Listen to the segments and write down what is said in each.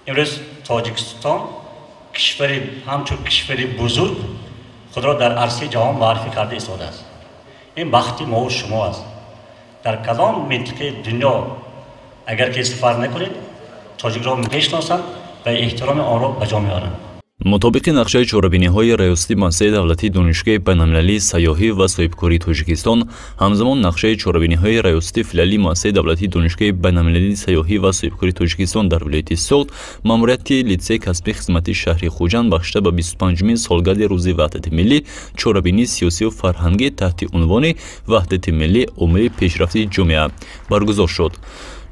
Имрӯз Тоҷикистон кишвари ҳамчун кишвари бузург худро дар арсаи ҷаҳон муаррифӣ карда истодааст. Ин бахти мову шумо аст. Дар кадом минтиқаи дунё агар ки сафар накунед, тоҷикро мешиносанд ва эҳтироми онро ба ҷо меоранд. Мутобиқи нақшаи чорабиниҳои Раёсати муассисаи давлатии Донишгоҳи байналмилалии сайёҳӣ ва соҳибкории Тоҷикистон, ҳамзамон нақшаи чорабиниҳои Раёсати филиали муассисаи давлатии Донишгоҳи байналмилалии сайёҳӣ ва соҳибкории Тоҷикистон дар вилояти Суғд, маъмурияти литсей касбии хизматии шаҳри Хуҷанд бахшида ба 25-умин солгарди Рӯзи Ваҳдати миллӣ чорабинии сиёсию фарҳангӣ таҳти унвони «Ваҳдати миллӣ омили пешрафти ҷомеа» баргузор шуд.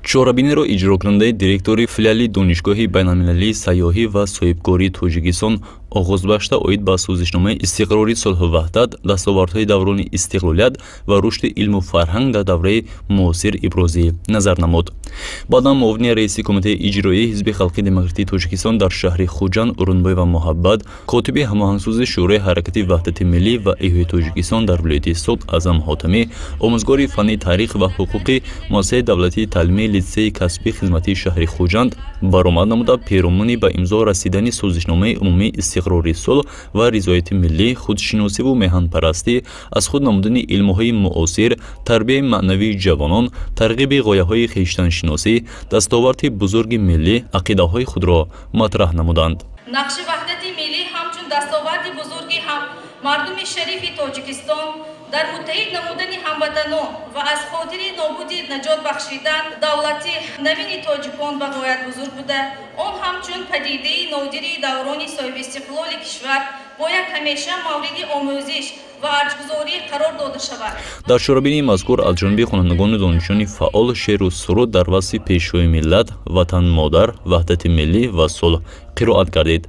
Чорабиниро иҷрокунандаи директори филиали Донишгоҳи байналмилалии сайёҳӣ ва соҳибкории Тоҷикистон оғоз бахшида, оид ба созишномаи истиқрори сулҳу ваҳдат, дастовардҳои даврони истиқлолият ва рушди илму фарҳанг дар давраи муосир иброзӣ назар намуд. Баъдан муовини раиси Кумитаи иҷроии Ҳизби халқи демократии Тоҷикистон дар шаҳри Хуҷанд Урунбоева Муҳаббат, котиби ҳамоҳангсози Шӯрои ҳаракати ваҳдати миллӣ ва эҳёи Тоҷикистон дар вилояти Суғд Аъзам Ҳотамӣ, омӯзгори фанни таърих ва ҳуқуқи муассисаи давлатии таълимии литсеи касбии хизматии шаҳри Хуҷанд баромад намуда, перомуни ба имзо расидани созишномаи умумии истиқрори сулҳ ва ризояти миллӣ, худшиносиву меҳанпарастӣ, аз худ намудани илмҳои муосир, тарбияи маънавии ҷавонон, тарғиби ғояҳои хештаншиносӣ, дастоварди бузурги миллӣ ақидаҳои худро матраҳ намуданд. Нақши ваҳдати миллӣ ҳамчун дастоварди бузурги ҳам мардуми шарифи Тоҷикистон дар муттаҳид намудани ҳамватанон ва аз хотири нобудӣ наҷот бахшидан давлати навини тоҷикон ба ғоят бузург буда, он ҳамчун падидаи нодири даврони соҳибистиқлоли кишвар бояд ҳамеша мавриди омӯзиш ва арҷгузорӣ қарор дода шавад. Дар чорабинии мазкур аз ҷониби хонандагону донишҷӯёни фаъол шеъру суруд дар васфи Пешвои миллат, Ватан модар, ваҳдати миллӣ ва сулҳ қироат гардид.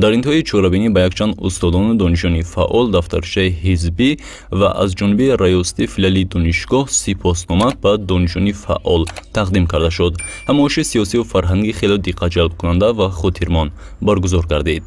Дар интиҳои чорабинӣ ба якчанд устодону донишҷӯёни фаъол дафтарчаи ҳизбӣ ва аз ҷониби Раёсати филиали донишгоҳ сипоснома ба донишҷӯёни фаъол тақдим карда шуд. Ҳамоиши сиёсию фарҳангӣ хеле диққатҷалбкунанда ва хотирмон баргузор гардид.